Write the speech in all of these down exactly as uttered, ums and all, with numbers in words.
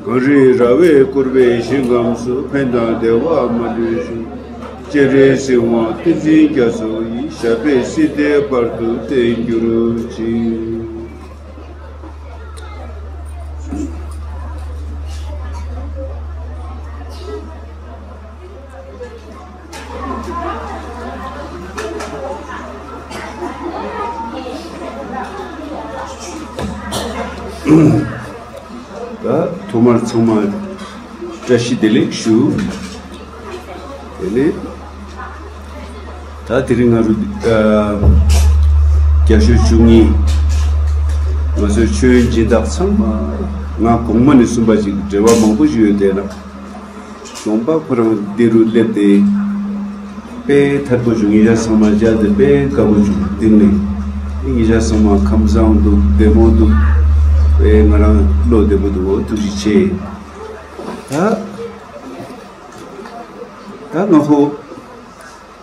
གངས་རི་ར་བས་བསྐོར་བའི་ཞིང་ཁམས་སུ། ཕན་དང་བདེ་བ་མ་ལུས་འབྱུང་། སྤྱན་རས་གཟིགས་དབང་ཏིང་འཛིན་རྒྱ་མཚོ་ཡི། ཞབས་པད་སྲིད་མཐའི་བར་དུ་བརྟན་གྱུར་ཅིག། ད་ཐོག་མར་ཚང་མ་བཀྲ་ཤིས་བདེ་ལེགས་ཞུ། དེ་ནས་ད་དེ་རིང་ང་རུ་ཨ་རྒྱ་ཤོད་བཅུ་གཉིས། ང་ཚོའི་ཆོས་སྦྱིན་བདག་ཚང་མ། ང་གོང་མ་ནས་གསུམ་པ་ཅིག་འབྲེལ་བ་མང་པོ་ཞིག་ཡོད་དེ་ན། གཞོན་པ་ཁོ་རང་འདི་རུ་སླེབས་ཏེ་དཔེ་ཐར་པོ་བྱུང་། ཉེ་ཆར་ཚང་མ་མཇལ་ཏེ་དཔེ་དགའ་པོ་བྱུང་། དེ་ནས་ཉེ་ཆར་ཚང་མ་ཁམས་བཟང་འདུག་བདེ་མོ་འདུག་དཔེ་ང་རང་བློ་བདེ་པོ་འདུག་འོ་ཐུགས་རྗེ་ཆེ། ད་ད་ང་ཁོ་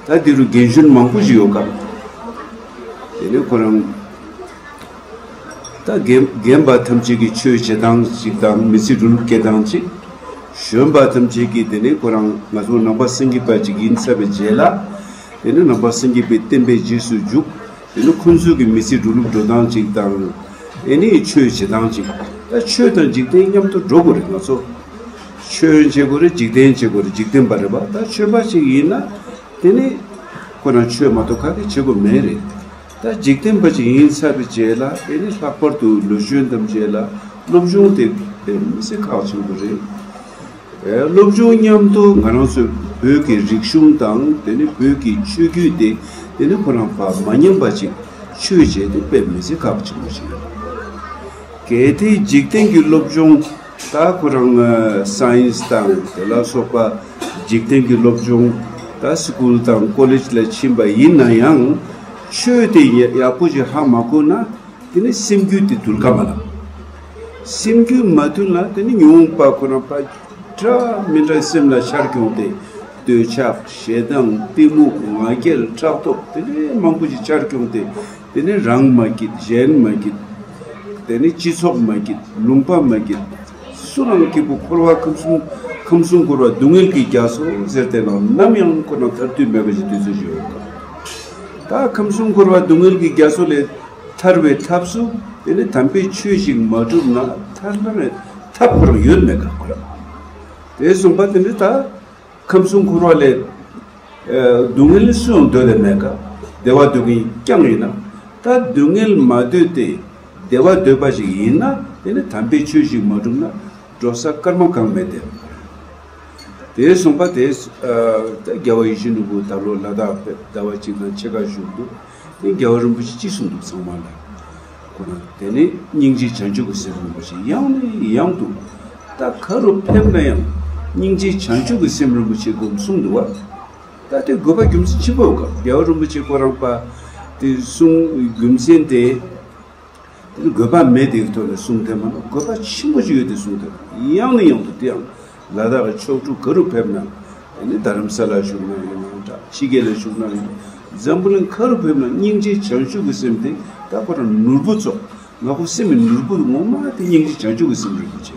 ད་འདི་རུ་རྒན་གཞོན་མང་པོ་ཞིག་ཡོད་ཀ། དེ་ནས་ཁོ་རང་ད་རྒན་རྒན་པ་ཐམས་ཅད་ཀྱི་ཆོས་བྱེད་སྟངས་ཅིག་དང་། མི་ཚེ་འགྲོ་ལུགས་སྐྱེལ་སྟངས་ཅིག། གཞོན་པ་ཐམས་ཅད་ཀྱི་དེ་ནས་ཁོ་རང་ང་ཚོ་ནང་པ་སེང་གེ་པ་ཅིག་ཡིན་ཚར་བའི་རྗེས་ལ། དེ་ནས་ནང་པ་སེང་གེ་པའི་བསྟན་པའི་རྗེས་སུ་འཇུག་དེ་ནས་ཁོ་ཚོ་གི་མི་ཚེ་འགྲོ་ལུགས་འགྲོ་སྟངས་ཅིག་དང་། ཨེ་ནི་ཆོས་བྱེད་སྟངས་ཅིག། ད་ཆོས་དང་འཇིག་རྟེན་མཉམ་དུ་འགྲོ་དགོས་རེད་ང་ཚོ། ཆོས་བྱེད་དགོས་རེད། འཇིག་རྟེན་བྱེད་དགོས་རེད། འཇིག་རྟེན་པ་རེད་པ། ད་ཆོས་པ་ཅིག་ཡིན་ན་དེ་ནི་ཁོ་རང་ཆོས་མ་གཏོགས་ག་གེ་བྱེད་དགོས་མེད་རེད། ད་འཇིག་རྟེན་པ་ཅིག་ཡིན་ཚར་བའི་རྗེས་ལ་དེ་ནི་ལྷག་པར་དུ་ལོ་གཞོན་ཐམས་ཅད་ལ་སློབ་སྦྱོང་དེ་དཔེ་མི་སྲིད་ཁག་ཆེན་པོ་རེད། ཨེ་སློབ་སྦྱོང་མཉམ་དུ་ང་རང་ཚོའི་བོད་ཀྱི་རིག་གཞུང་དང་དེ་ནི་བོད་ཀྱི་ཆོས་བརྒྱུད་དེ་དེ་ནི་ཁོ་རང་ཕར་མ་ཉམས་པ་ཅིག་ཆོས་བྱས་ཏེ་དཔེ་མི་སྲིད་ཁག་ཆེན་པོ་ཞིག་རེད། གལ་ཏེ་འཇིག་རྟེན་གྱི་སློབ་སྦྱོང་ད་ཁོ་རང་ཨ་སའེན་སི་དང་དེ་ལ་སོགས་པ་འཇིག་རྟེན་གྱི་སློབ་སྦྱོང་ད་སི་ཀུལ་དང་ཀོ་ལེཇ་ལ་ཕྱིན་པ་ཡིན་ན་ཡང་ཆོས་དེ་ཡ་ཡག་པོ་ཞིག་ཧ་མ་གོ་ན། དེ་ནི་སེམས་རྒྱུད་དེ་དུལ་ཀ་མ་ལ། སེམས་རྒྱུད་མ་དུལ་ན་དེ་ནི་ཉོན་མོངས་པ་ཁོ་རང་ཕར་འདྲ་མི་འདྲ་སེམས་ལ་འཆར་བྱུང་སྟེ། འདོད་ཆགས་ཞེ་སྡང་གཏི་མུག་ང་རྒྱལ་ཕྲག་དོག་དེ་ནི་མང་པོ་ཞིག་འཆར་བྱུང་སྟེ། དེ་ནི་རང་མ་སྐྱིད་གཞན་མ་སྐྱིད། དེ་ནི་སྤྱི་ཚོགས་མ་སྐྱིད་ལུང་པ་མ་སྐྱིད། སུ་རང་སྐྱིད་པོ་འཁོར་བ་ཁམས་གསུམ་ཁམས་གསུམ་འཁོར་བ་སྡུག་བསྔལ་གྱི་རྒྱ་མཚོ་ཟེར་དེ་ནང་ནམ་ཡང་ཁོ་ན་ཐར་དུས་མེད་པ་ཞིག་དུས་ཚོད་ཞིག་ཡོད་ཀ། ད་ཁམས་གསུམ་འཁོར་བ་སྡུག་བསྔལ་གྱི་རྒྱ་མཚོ་ལས་ཐར་བའི་ཐབས་སུ་དེ་ནི་དམ་པའི་ཆོས་ཤིག་མ་བསྒྲུབས་ན་ཐར་ལ་ནི་ཐབས་ཁོ་རང་ཡོད་མེད་ག་ཁོ་རང་། དེ་གསུངས་པ་དེ་ནི་ད་ཁམས་གསུམ་འཁོར་བ་ལས་ཨ་སྡུག་བསྔལ་སུ་ཡང་འདོད་དེ་མེད་ག། བདེ་བ་འདོད་མཁན་རྐྱང་ཡིན་ན། ད་སྡུག་བསྔལ་མ་འདོད་དེ་བདེ་བ་འདོད་པ་ཞིག་ཡིན་ན་དེ་ནི་དམ་པའི་ཆོས་ཤིག་མ་བསྒྲུབས་ན་འགྲོ་ས་སྐར་མ་གང་མེད་དེ། དེ་གསུངས་པ་དེ་ཨ་ད་རྒྱལ་བ་ཡིད་བཞིན་ནོར་བུ་ད་ལོ་ལ་དྭགས་ཟླ་བ་གཅིག་དང་ཕྱེད་ཀ་བཞུགས་འདུག་དེ་རྒྱལ་བ་རིན་པོ་ཆེ་ཅི་གསུངས་འདུག་ཚང་མ་ལ། ཁོ་ན་དེ་ནི་སྙིང་རྗེ་བྱང་ཆུབ་ཀྱི་སེམས་རིན་པོ་ཆེ་ཡང་ནས་ཡང་དུ། ད་ག་རུ་ཕེབས་ན་ཡང་སྙིང་རྗེ་བྱང་ཆུབ་ཀྱི་སེམས་རིན་པོ་ཆེ་སྒོམ་གསུངས་འདུག་བ། ད་དེ་དགོས་པ་རྒྱུ་མཚན་ཆེན་པོ་ཡོད་ག། རྒྱལ་བ་རིན་པོ་ཆེ་ཁོ་རང་པ་དེ་གསུང་རྒྱུ་མཚན་དེ། དེ་ནི་དགོས་པ་མེད་དེའི་ཐོག་ནས་གསུང་དེ་མ་ནོ། དགོས་པ་ཆེན་པོ་ཞིག་ཡོད་དེ་གསུང་དེ་ཡང་ནས་ཡང་དུ་དེ་ཡང་ལ་དྭགས་ཀྱི་ཕྱོགས་དྲུག་ག་རུ་ཕེབས་ན། དེ་ནི་རྡ་རམ་ས་ལ་བཞུགས་ན་ཡིན་ན་འདྲ། ཕྱི་རྒྱལ་ལ་བཞུགས་ན་ཡིན། འཛམ་བུ་གླིང་ག་རུ་ཕེབས་ན་སྙིང་རྗེ་བྱང་ཆུབ་ཀྱི་སེམས་དེ་ད་ཁོ་རང་ནོར་བུ་ཚོ། ང་ཁོ་སེམས་ཀྱི་ནོར་བུ་ངོ་མ་དེ་སྙིང་རྗེ་བྱང་ཆུབ་ཀྱི་སེམས་རིན་པོ་ཆེ།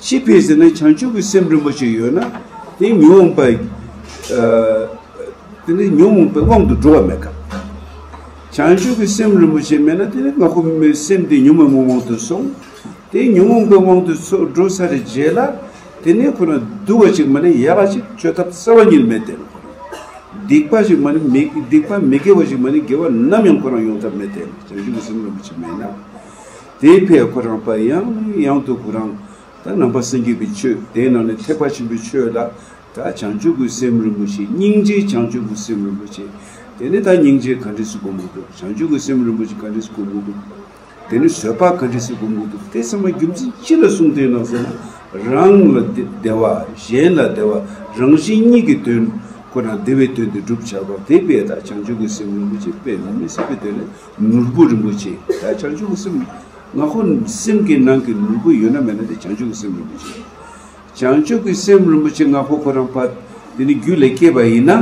ཅི་ཕིའ་ཟེར་ན་བྱང་ཆུབ་ཀྱི་སེམས་རིན་པོ་ཆེ་ཡོད་ན་དེ་ཉོན་མོངས་པ། ཨ། དེ་ནི་ཉོན་མོངས་པའི་དབང་དུ་འགྲོ་བ་མེད་ཀ། བྱང་ཆུབ་ཀྱི་སེམས་རིན་པོ་ཆེ་མེད་ན་དེ་ནི་ང་ཁོ་མོའི་སེམས་དེ་ཉོན་མོངས་པའི་དབང་དུ་སོང་། དེ་ཉོན་མོངས་པའི་དབང་དུ་སོ་འགྲོ་ཚར་རྗེས་ལ་དེ་ནི་ཁོ་ན་སྡུག་པ་ཅིག་མ་ནི་ཡག་པ་ཅིག་ཆོད་ཐབས་རྩ་བ་ཉིད་མེད་དེ། སྡིག་པ་ཞིག་མ་ནི་མི་སྡིག་པ་མི་དགེ་བ་ཞིག་མ་ནི་དགེ་བ་ནམ་ཡང་ཁོ་རང་ཡོང་ཐབས་མེད་དེ། བྱང་ཆུབ་ཀྱི་སེམས་རིན་པོ་ཆེ་མེད་ན། དེའི་ཕྱིར་ཁོ་རང་པ་ཡང་ཡང་དུ་ཁོ་རང་ད་ནང་པ་སངས་རྒྱས་པའི་ཆོས་དེའི་ནང་ནས་ཐེག་པ་ཆེན་པོའི་ཆོས་ལ་ད་བྱང་ཆུབ་ཀྱི་སེམས་རིན་པོ་ཆེ། སྙིང་རྗེ་བྱང་ཆུབ་ཀྱི་སེམས་རིན་པོ་ཆེ། དེ་ནི་ད་སྙིང་རྗེ་ག་འདྲས་སུ་སྒོམ་དགོས་འདུག། བྱང་ཆུབ་ཀྱི་སེམས་རིན་པོ་ཆེ་ག་འདྲས་སུ་སྒོམ་དགོས་འདུག། དེ་ནི་བཟོད་པ་ག་འདྲས་སེ་སྒོམ་དགོས་འདུག། དེ་ཚང་མ་རྒྱུ་མཚན་ཅི་ལ་གསུངས་དེ་ནང་ཟེར་ན། རང་ལ་བདེ་བདེ་བ་གཞན་ལ་བདེ་བ་རང་བཞིན་གཉིས་ཀྱི་དོན་ཁོ་ན་བདེ་བའི་དོན་དུ་སྒྲུབ་བྱ་བ་དེ་བས་ད་བྱང་ཆུབ་ཀྱི་སེམས་རིན་པོ་ཆེ་དཔེ་མི་སྲིད་པའི་དོན་ནི་ནོར་བུ་རིན་པོ་ཆེ། ད་བྱང་ཆུབ་ཀྱི་སེམས་ང་ཁོ་སེམས་ཀྱི་ནང་གི་ནོར་བུ་ཡོད་ན་མེད་ན་དེ་བྱང་ཆུབ་ཀྱི་སེམས་རིན་པོ་ཆེ། བྱང་ཆུབ་ཀྱི་སེམས་རིན་པོ་ཆེ་ང་ཁོ་ཁོ་རང་ཕར་དེ་ནི་རྒྱུད་ལ་སྐྱེས་པ་ཡིན་ན་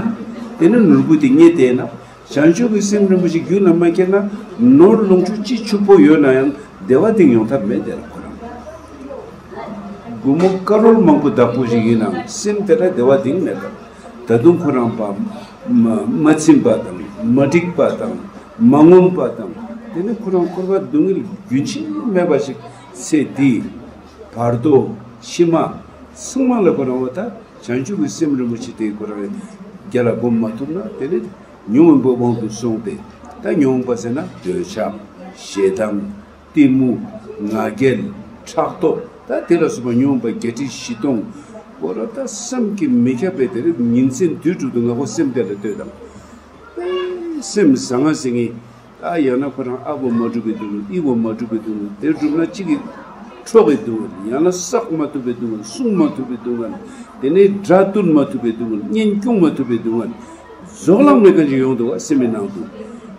དེ་ནི་ནོར་བུ་དེ་རྙེད་དེ་ན། བྱང་ཆུབ་ཀྱི་སེམས་རིན་པོ་ཆེ་རྒྱུད་ལ་མ་སྐྱེས་ན་ནོར་ལོངས་སྤྱོད་ཅི་ཕྱུག་པོ་ཡོད་ན་ཡང་བདེ་བ་དེ་ཡོང་ཐབས་མེད་དེ་ལ་ཁོ་རང་། སྒོར་མོ་ཀ་རོར་མང་པོ་བདག་པོ་ཞིག་ཡིན་ནའང་སེམས་དེ་ལ་བདེ་བ་གཏན་མེད་པ། ད་དུང་ཁོ་རང་པ་མ་མ་ཚིམ་པ་དང་མ་འགྲིག་པ་དང་མ་ངོམས་པ་དང་། དེ་ནི་ཁོ་རང་འཁོར་བ་སྡུག་བསྔལ་རྒྱུན་ཆད་མེད་པ་ཞིག་ཚེ་འདི་བར་དོ་ཕྱི་མ་ཚང་མ་ལ་ཁོ་རང་བ་ད་བྱང་ཆུབ་ཀྱི་སེམས་རིན་པོ་ཆེ་དེ་ཁོ་རང་རྒྱ་ལ་སྒོམ་མ་ཐུབ་ན། དེ་ནི་ཉོན་མོངས་པའི་དབང་དུ་སོང་སྟེ། ད་ཉོན་མོངས་པ་ཟེར་ན་འདོད་ཆགས་ཞེ་སྡང་གཏི་མུག་ང་རྒྱལ་ཕྲག་དོག་ད་དེ་ལ་སོགས་པ་ཉོན་མོངས་པ་བརྒྱད་ཁྲི་བཞི་སྟོང་། འོ་ར་ད་བསམ་གྱིས་མི་ཁྱབ་པའི་དེ་རིགས་ཉིན་མཚན་དུས་དྲུག་ཏུ་ང་ཁོ་སེམས་དེ་ལ་ལྟོས་དང་། སེམས་བཟང་ང་ཟེར་ངེས། ད་ཡང་ན་ཁོ་རང་ཨ་བོ་མ་གྲུབ་པའི་སྡུག་བསྔལ། ཨི་བོ་མ་གྲུབ་པའི་སྡུག་བསྔལ། དེ་གྲུབ་ན་གཅིག་གིས་འཕྲོག་པའི་སྡུག་བསྔལ། ཡང་ན་བསགས་མ་ཐུབ་པའི་སྡུག་བསྔལ། བསྲུང་མ་ཐུབ་པའི་སྡུག་བསྔལ། དེ་ནས་དགྲ་བཏུལ་མ་ཐུབ་པའི་སྡུག་བསྔལ། གཉེན་སྐྱོང་མ་ཐུབ་པའི་སྡུག་བསྔལ། རྫོགས་ལམ་མེད་མཁན་ཅིག་ཡོང་འདུག་བ། སེམས་མི་ནང་དུ་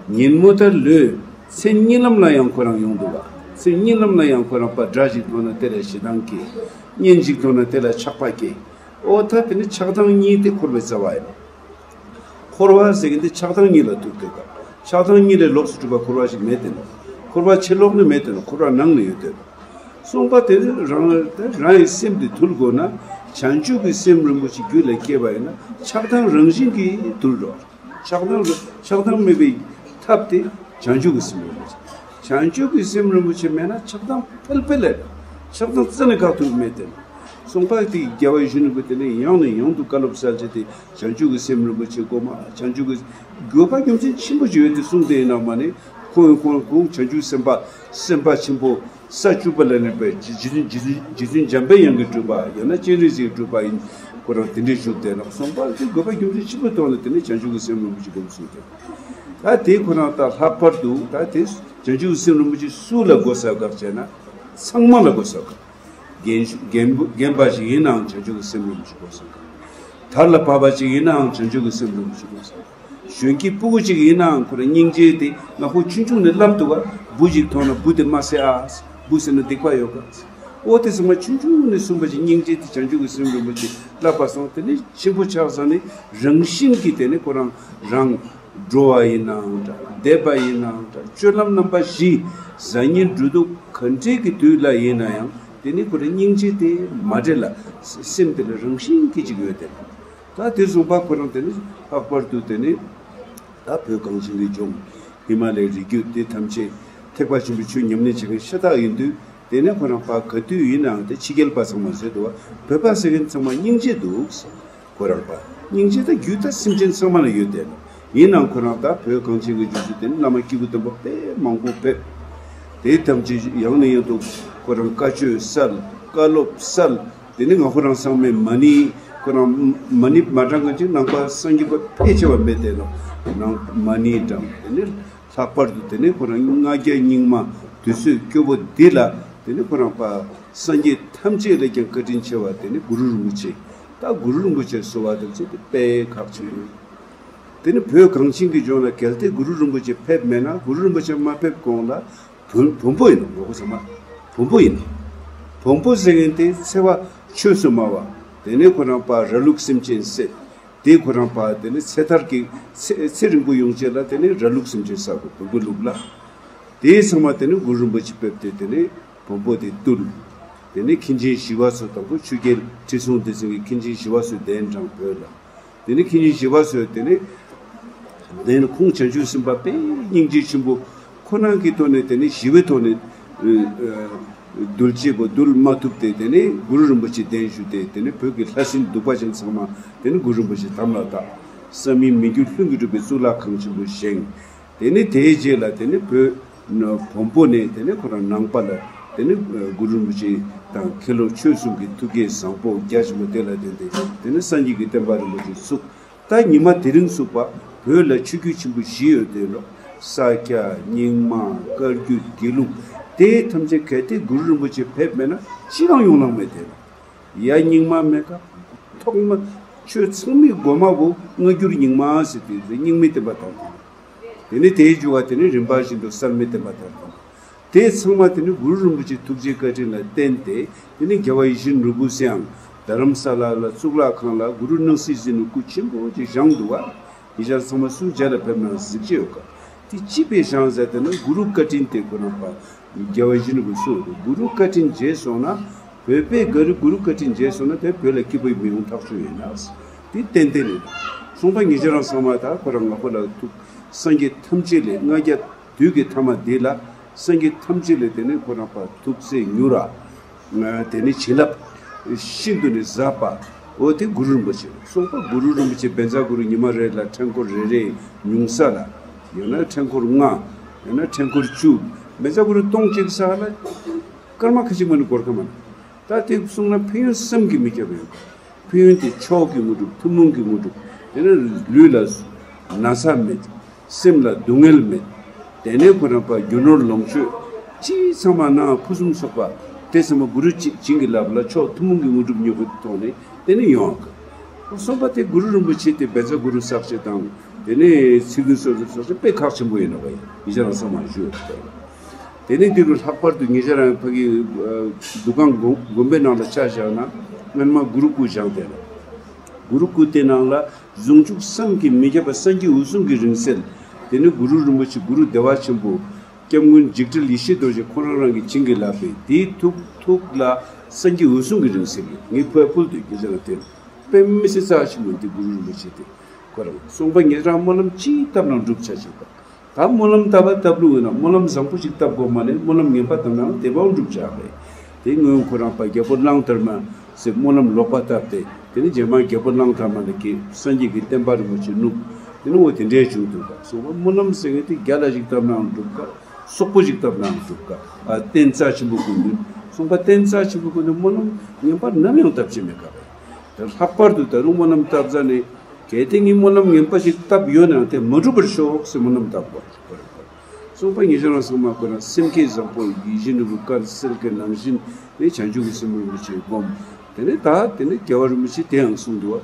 ཉིན་མོ་ལྟར་ལོས། མཚན་གཉིད་ལམ་ལ་ཡང་ཁོ་རང་ཡོང་འདུག་བ། མཚན་གཉིད་ལམ་ལ་ཡང་ཁོ་རང་པ་དགྲ་ཞིག་མཐོང་ན་དེ་ལ་ཞེ་སྡང་སྐྱེ། གཉེན་ཞིག་མཐོང་ན་དེ་ལ་ཆགས་པ་སྐྱེ། ཨོ་ད་དེ་ནི་ཆགས་སྡང་གཉིས་དེ་འཁོར་བའི་རྩ་བ་ཡིན། འཁོར་བ་ཟེར་མཁན་དེ་ཆགས་སྡང་གཉིས་ལ་ཐུག་དེ་ག་ཆགས་སྡང་གཉིས་ལས་ལོགས་སུ་གྲུབ་པ་འཁོར་བ་ཞིག་མེད་དེ་ནོ། འཁོར་བ་ཕྱི་ལོགས་ནས་མེད་དེ་ནོ། འཁོར་བ་ནང་ནས་ཡོད་དེ་ནོ། གསུངས་པ་དེ་ནི་རང་རང་ཡི་སེམས་དེ་དུལ་དགོས་ན། བྱང་ཆུབ་ཀྱི་སེམས་རིན་པོ་ཆེ་རྒྱུད་ལ་སྐྱེས་པ་ཡིན་ན་ཆགས་སྡང་རང་བཞིན་གྱིས་དུལ་འགྲོ། ཆགས་སྡང་ཆགས་སྡང་མེད་པའི་ཐབས་དེ་བྱང་ཆུབ་ཀྱི་སེམས་རིན་པོ་ཆེ། བྱང་ཆུབ་ཀྱི་སེམས་རིན་པོ་ཆེ་མེད་ན་ཆགས་སྡང་ཕལ་པ་ལས། ཆགས་སྡང་རྩ་ནས་བཀག་ཐུབ་མེད་དེ། གསུངས་པ་དེ་རྒྱལ་བ་ཡིད་བཞིན་ནོར་བུ་དེ་ནས་ཡང་ནས་ཡང་དུ་བཀའ་སློབ་གསལ་བྱེད་དེ། བྱང་ཆུབ་ཀྱི་སེམས་རིན་པོ་ཆེ་སྒོམ། བྱང་ཆུབ་ཀྱི་དགོས་པ་རྒྱུ་མཚན་ཆེན་པོ་ཅིག་ཡོད་དེ་གསུངས་དེ་ཡིན་ནང་མ་ནི། ཁོང་ཁོང་ཁོང་བྱང་ཆུབ་སེམས་དཔའ་སེམས་དཔའ་ཆེན་པོ་ས་བཅུ་པ་ལ་གནས་པའི་རྗེ་རྗེ་བཙུན་རྗེ་བཙུན་རྗེ་བཙུན་འཇམ་པའི་དབྱངས་ཀྱིས་སྒྲུབ་པ་ཡང་ན་སྤྱན་རས་གཟིགས་སྒྲུབ་པ་ཡིན། ཁོ་རང་དེ་འདྲའི་བཞུགས་དེ་ལ་གསུངས་པ་དེ་དགོས་པ་རྒྱུ་མཚན་ཆེན་པོ་ཐོག་ནས་དེ་ནས་བྱང་ཆུབ་ཀྱི་སེམས་རིན་པོ་ཆེ་སྒོམ་གསུངས་ཏེ། ད་དེ་ཁོ་རང་ད་ལྷག་པར་དུ་ད་དེ་བྱང་ཆུབ་ཀྱི་སེམས་རིན་པོ་ཆེ་སུ་ལ་དགོས་ས་ག་ཟེར་ན། ཚང་མ་ལ་དགོས་ས་ག་རྒན་རྒན་རྒན་པ་ཞིག་ཡིན་ནའང་བྱང་ཆུབ་ཀྱི་སེམས་རིན་པོ་ཆེ་དགོས་ས་ག་དར་ལ་བབས་པ་ཅིག་ཡིན་ནའང་བྱང་ཆུབ་ཀྱི་སེམས་རིན་པོ་ཆེ་དགོས་ས་ག་གཞོན་སྐྱེས་སྤུ་གུ་ཅིག་ཡིན་ནའང་ཁོ་རང་སྙིང་རྗེ་དེ་ང་ཁོ་ཆུང་ཆུང་ནས་བསླབ་འདུག་ག་བུ་ཅིག་མཐོང་ན་བུ་དེ་མ་ཟེར་ཨ། བུ་ཟེར་ན་སྡིག་པ་ཡོད་ག་ཨོ་དེ་ཚང་མ་ཆུང་ཆུང་ནས་གསུངས་པ་ཅིག་སྙིང་རྗེ་དེ་བྱང་ཆུབ་ཀྱི་སེམས་རིན་པོ་ཆེ་བསླབ་པ་སོང་། དེ་ནས་ཆེན་པོ་ཆགས་ས་ནས་རང་བཞིན་གྱིས་དེ་ནས་ཁོ་རང་རང་འགྲོ་བ་ཡིན་ནའང་འདྲ། བསྡད་པ་ཡིན་ནའང་འདྲ། སྤྱོད་ལམ་རྣམ་པ་བཞི་ཟ་ཉལ་འགྲོ་འདུག་ག་འདྲའི་གི་དུས་ལ་ཡིན་ན་ཡང་དེ་ནི་ཁོ་རང་སྙིང་རྗེ་དེ་མ་བྲལ་ལ་སེམས་དེ་ལ་རང་བཞིན་གྱིས་ཅིག་ཡོད་དེ། ད་དེ་གསུངས་པ་ཁོ་རང་དེ་ནི་ལྷག་པར་དུ་དེ་ནི་ད་བོད་གངས་ཅན་གྱི་ལྗོངས་ཧི་མ་ལའི་རི་རྒྱུད་དེ་ཐམས་ཅད་ཐེག་པ་ཆེན་པོའི་ཆོས་ཉམས་ལེན་བྱེད་མཁན་ཤ་སྟག་ཡིན་དུས། དེ་ནས་ཁོ་རང་པ་ག་དུས་ཡིན་ནའང་དེ་ཕྱི་རྒྱལ་པ་ཚང་མ་ཟེར་འདུག་བ། བོད་པ་ཟེར་མཁན་ཚང་མ་སྙིང་རྗེ་འདུག་ཁོ་རང་པ་སྙིང་རྗེ་ད་རྒྱུད་ད་སེམས་ཅན་ཚང་མ་ལ་ཡོད་དེ། ཡིན་ནའང་ཁོ་རང་ད་བོད་གངས་ཅན་གྱི་ལྗོངས་སུ་དེ་ནས་བླ་མ་སྐྱེས་བུ་དམ་པ་དཔེ་མང་པོ་ཕེབས། དེ་ཐམས་ཅད་ཡང་ནས་ཡང་དུ་ཁོ་རང་བཀའ་ཆོས་སྩལ། བཀའ་སློབ་སྩལ། དེ་ནས་ང་ཁོ་རང་ཚང་མས་མ་ཎི་ཁོ་རང་མ་ཎི་མ་བགྲང་མཁན་ཅིག་ནང་པ་སངས་རྒྱས་པ་ཕལ་ཆེ་བ་མེད་དེ་ལ་ནང་མ་ཎི་བགྲང་། དེ་ནས་ལྷག་པར་དུ་དེ་ནས་ཁོ་རང་ལྔ་བརྒྱ་སྙིགས་མ་དུས་ཚོད་སྐྱོ་པོ་འདི་ལ་དེ་ནས་ཁོ་རང་པ་སངས་རྒྱས་ཐམས་ཅད་ལས་ཀྱང་བཀའ་དྲིན་ཆེ་བ་དེ་ནས་གུ་རུ་རིན་པོ་ཆེ། ད་གུ་རུ་རིན་པོ་ཆེ་གསོལ་བ་འདེབས་ཚུལ་དེ་དཔེ་ཁག་ཆེ་ཡོད། དེ་ནི་བོད་གངས་ཅན་གྱི་ལྗོངས་ལ་གལ་ཏེ་གུ་རུ་རིན་པོ་ཆེ་ཕེབས་མེད་ན། གུ་རུ་རིན་པོ་ཆེ་མ་ཕེབས་གོང་ལ་བོན་བོན་པོ་ཡིན་ནོ། ངོ་གོ་ཚང་མ་བོན་པོ་ཡིན་ནོ། བོན་པོ་ཟེར་མཁན་དེ་འཚེ་བ་ཆོས་སུ་སྨྲ་བ། དེ་ནས་ཁོ་རང་པ་ར་ལུག་སེམས་ཅན་བསད། དེ་ཁོ་རང་པ་དེ་ནས་ཚེ་ཐར་གྱི་ཚེ་ཚེ་རིང་པོ་ཡོང་ཆེད་ལ་དེ་ནས་ར་ལུག་སེམས་ཅན་བསད་དགོས། བོན་པོའི་ལུགས་ལ། དེ་ཚང་མ་དེ་ནས་གུ་རུ་རིན་པོ་ཆེ་ཕེབས་ཏེ་དེ་ནས་བོན་པོ་དེ་བཏུལ། དེ་ནས་མཁན་ཆེན་ཞི་བ་འཚོ་དང་པོ་ཆོས་རྒྱལ་ཁྲི་སྲོང་ལྡེ་བཙན་གྱི་མཁན་ཆེན་ཞི་བ་འཚོ་གདན་དྲངས་བོད་ལ། དེ་ནས་མཁན་ཆེན་ཞི་བ་འཚོས་དེ་ནས་དེ་ནས་ཁོང་བྱང་ཆུབ་སེམས་དཔའ་དཔེ་སྙིང་རྗེ་ཆེན་པོ་ཁོ་རང་གི་ཐོག་ནས་དེ་ནས་ཞི་བའི་ཐོག་ནས་འདུལ་བྱེད་པོ་འདུལ་མ་ཐུབ་སྟེ། དེ་ནས་གུ་རུ་རིན་པོ་ཆེ་གདན་ཞུས་ཏེ་དེ་ནས་བོད་ཀྱི་ལྷ་སྲིན་གདུག་པ་ཅན་ཚང་མ་དེ་ནས་གུ་རུ་རིན་པོ་ཆེ་དམ་ལ་བཏགས། བསམ་ཡས་མི་འགྱུར་ལྷུན་གྱིས་གྲུབ་པའི་གཙུག་ལག་ཁང་ཆེན་པོ་བཞེངས། དེ་ནས་དེའི་རྗེས་ལ་དེ་ནས་བོད་བོན་པོ་ནས་དེ་ནས་ཁོ་རང་ནང་པ་ལ་དེ་ནས་གུ་རུ་རིན་པོ་ཆེ་དང་མཁན་སློབ་ཆོས་གསུམ་གྱི་ཐུགས་བསྐྱེད་བཟང་པོ་རྒྱ་ཆེན་པོ་དེ་ལ་བརྟེན་ཏེ་དེ་ནས་སངས་རྒྱས་ཀྱི་བསྟན་པ་རིན་པོ་ཆེ་བཙུགས། ད་ཉི་མ་དེ་རིང་བཙུགས་པ་བོད་ལ་ཆོས་བརྒྱུད་ཆེན་པོ་བཞི་ཡོད་དེ་ལོ། ས་སྐྱ་རྙིང་མ་བཀའ་བརྒྱུད་དགེ་ལུགས་དེ་ཐམས་ཅད་གལ་ཏེ་གུ་རུ་རིན་པོ་ཆེ་ཕེབས་མེད་ན་ཅི་གང་ཡོང་ལང་མེད་དེ་ལོ། ཡ་རྙིང་མ་མེད་ཀ་ཐོག་མ་ཆོས་ཚང་མའི་མགོ་མ་བོ་སྔ་འགྱུར་རྙིང་མ་ཟེར་ཏེ་རྙིང་མའི་བསྟན་པ་དར་ཏེ། དེ་ནས་དེའི་མཇུག་བ་དེ་ནས་རིམ་པ་བཞིན་དུ་གསར་མའི་བསྟན་པ་དར་ཏེ། དེ་ཚང་མ་དེ་ནས་གུ་རུ་རིན་པོ་ཆེའི་ཐུགས་རྗེ་བཀའ་དྲིན་ལ་བརྟེན་ཏེ་དེ་ནས་རྒྱལ་བ་ཡིད་བཞིན་ནོར་བུ་ཟེར་ཡང་རྡ་རམ་ས་ལ་ལ་གཙུག་ལག་ཁང་ལ་གུ་རུ་སྣང་སྲིད་ཟེར་ནས་སྐུ་ཆེན་པོ་ཅིག་བཞེངས་འདུག་བ། ཡིན་ཞག་ཚང་མ་སུ་མཇལ་ལ་ཕེབས་ན་གཟིགས་ཀྱི་ཡོད་ཀ་དེ་ཅི་ཕེ་ཞང་ཟེར་དེ་ན་གུ་རུ་བཀའ་དྲིན་དེ་ཁོ་རང་པ་རྒྱལ་བ་ཡིད་བཞིན་ནོར་བུ་གསུངས་འདུག་གུ་རུ་བཀའ་དྲིན་རྗེས་སོང་ན་ བོད་པས་ག་རེ་གུ་རུ་བཀའ་དྲིན་རྗེས་སོང་ན་དེ་བོད་ལ་སྐྱིད་པོ་མི་ཡོང་ཐག་ཆོད་ཡིན་ན། དེ་ཏན་ཏན་རེད། གསུངས་པ་ཉེ་ཆར་རང་ཚང་མ་ད་ཁོ་རང་ང་ཁོ་ལ་ཐུག་སངས་རྒྱས་ཐམས་ཅད་ལས་ལྔ་བརྒྱ་དུས་ཀྱི་ཐ་མ་འདི་ལ་སངས་རྒྱས་ཐམས་ཅད་ལས་དེ་ནས་ཁོ་རང་པ་ཐུགས་སྲས་མྱུར་བ། དེ་ནས་བྱིན་རླབས་ཤིན་ཏུ་ནས་ཟབ་པ། འོ་དེ་གུ་རུ་རིན་པོ་ཆེ་རེད། གསུངས་པ་གུ་རུ་རིན་པོ་ཆེ་བཛྲ་གུ་རུ་ཉི་མ་རེ་ལ་ཕྲེང་སྐོར་རེ་རེ་ཉུང་ས་ལ། ཡང་ན་ཕྲེང་སྐོར་ལྔ། ཡང་ན་ཕྲེང་སྐོར་བཅུ། བཛྲ་གུ་རུ་སྟོང་གཅིག་ས་ལ། སྐར་མ་ཁ་ཅིག་མ་ནི་འགོར་ཁ་མ་ན། ད་དེ་གསུངས་ན་ཕན་ཡོན་བསམ་གྱིས་མི་ཁྱབ་ཡོད། ཕན་ཡོན་དེ་མཆོག་གི་དངོས་གྲུབ་ཐུན་མོང་གི་དངོས་གྲུབ། དེ་ནི་ལུས་ལ་ན་ཚ་མེད། སེམས་ལ་སྡུག་བསྔལ་མེད། དེ་ནས་ཁོ་རང་པ་རྒྱུ་ནོར་ལོངས་སྤྱོད་ཅི་ཚང་མ་ནང་ཕུན་སུམ་ཚོགས་པ། དེ་ཚང་མ་གུ་རུ་ཅི་བྱིན་གྱིས་བརླབས་ལ་མཆོག་ཐུན་མོང་གི་དངོས་གྲུབ་ཉོ་གི་ཐོག་ནས་དེ་ནི་ཡོང་བ། གསུངས་པ་དེ་གུ་རུ་རིན་པོ་ཆེ་དེ་བཛྲ་གུ་རུ་བསགས་བྱེད་དང་། དེ་ནས་ཚིག་གི་སོ་སོ་སོ་སོ་དཔེ་ཁག་ཆེན་པོ་ཡིན་ནོ་བ་ཡིན། ཡིན་ཤ་རང་ཚང་མ་ཞུ་ཡོད་པ་ཡིན། དེ་ནས་འདི་རུ་ལྷག་པར་དུ་ཉེ་ཆར་རང་ཕ་གི་འདུ་ཁང་དགོན་དགོན་པའི་ནང་ལ་ཆ་བཞག་ན་སྔན་མ་གུ་རུ་སྐུ་བཞེངས་ཏེ་ན། གུ་རུ་སྐུ་དེ་ནང་ལ་ཟུང་འཇུག་བསམ་གྱིས་མི་ཁྱབ་པ་སངས་རྒྱས་འོད་སྲུང་གི་རིང་བསྲེལ། དེ་ནས་གུ་རུ་རིན་པོ་ཆེ་གུ་རུ་བདེ་བ་ཆེན་པོ། སྐྱབས་མགོན་འཇིགས་བྲལ་ཡེ་ཤེས་རྡོ་རྗེ་ཁོ་རང་རང་གིས་བྱིན་གྱིས་བརླབས་པའི་དེའི་ཐུགས་ཐུགས་ལ་སངས་རྒྱས་འོད་སྲུང་གི་རིང་བསྲེལ་གྱིས་ངའི་ཕུ་བོ་ཕུལ་དུ་སྐྱེ་ས་ལ་དེར་དཔེ་མི་སྲིད་རྩ་ཆེན་པོ་འདི་གུ་རུ་རིན་པོ་ཆེ་དེ་ཁོ་རང་གསུངས་པ་ཉེ་རང་སྨོན་ལམ་ཅི་བཏབ་ན་འགྲུབ་ཆ་ཆེན་པ། ད་སྨོན་ལམ་བཏབ་པ་བཏབ་ལུགས་ཡིན་ན་སྨོན་ལམ་བཟང་པོ་ཞིག་བཏབ་དགོས་མ་ནས་སྨོན་ལམ་ངན་པ་བཏབ་ནའང་དེ་བའང་འགྲུབ་བྱ་རེད། དེ་སྔོན་ཁོ་རང་པ་རྒྱལ་པོ་གླང་དར་མ་ཟེར་སྨོན་ལམ་ལོག་པ་བཏབ་སྟེ་དེ་ནི་རྗེས་མ་རྒྱལ་པོ་གླང་དར་མ་ལ་སྐྱེས་སངས་རྒྱས་ཀྱི་བསྟན་པ་རིན་པོ་ཆེ་བསྣུབས། དེ་ནི་འོ་དེ་འདྲའི་བྱུང་འདུག་ག་གསུངས་པ་སྨོན་ལམ་ཟེར་མཁན་དེ་བརྒྱ་ལ་ཞིག་བཏབ་ནའང་འགྲུབ་ག་སོག་པོ་ཞིག་བཏབ་ནའང་འགྲུབ་ག་ཨ་རྟེན་རྩ་ཆེན་པོ་ཀུན་འདུས་གསུངས་པ་རྟེན་རྩ་ཆེན་པོ་ཀུན་འདུས་སྨོན་ལམ་ངན་པ་ནམ་ཡང་བཏབ་ཅེས་མེད་ག་རེད། དེ་ལྷག་པར་དུ་ད་རུང་སྨོན་ལམ་བཏབ་ཙ་ནས། གལ་ཏེ་ངས་སྨོན་ལམ་ངན་པ་ཞིག་བཏབ་ཡོད་ན་དེ་མ་འགྲུབ་པར་ཤོག་ཟེར་སྨོན་ལམ་བཏབ་དགོས། གསུངས་པ་ཉེ་ཆར་ལ་ཚང་མ་ཁོ་ན་སེམས་བསྐྱེད་བཟང་པོ་ཡིད་བཞིན་ནོར་བུ་དཀར་གསལ་གྱི་ནང་བཞིན་དེ་བྱང་ཆུབ་ཀྱི་སེམས་རིན་པོ་ཆེ་བསྒོམ། དེ་ནས་ད་དེ་ནས་རྒྱལ་བ་རིན་པོ་ཆེ་དེ་ཡང་གསུངས་འདུག་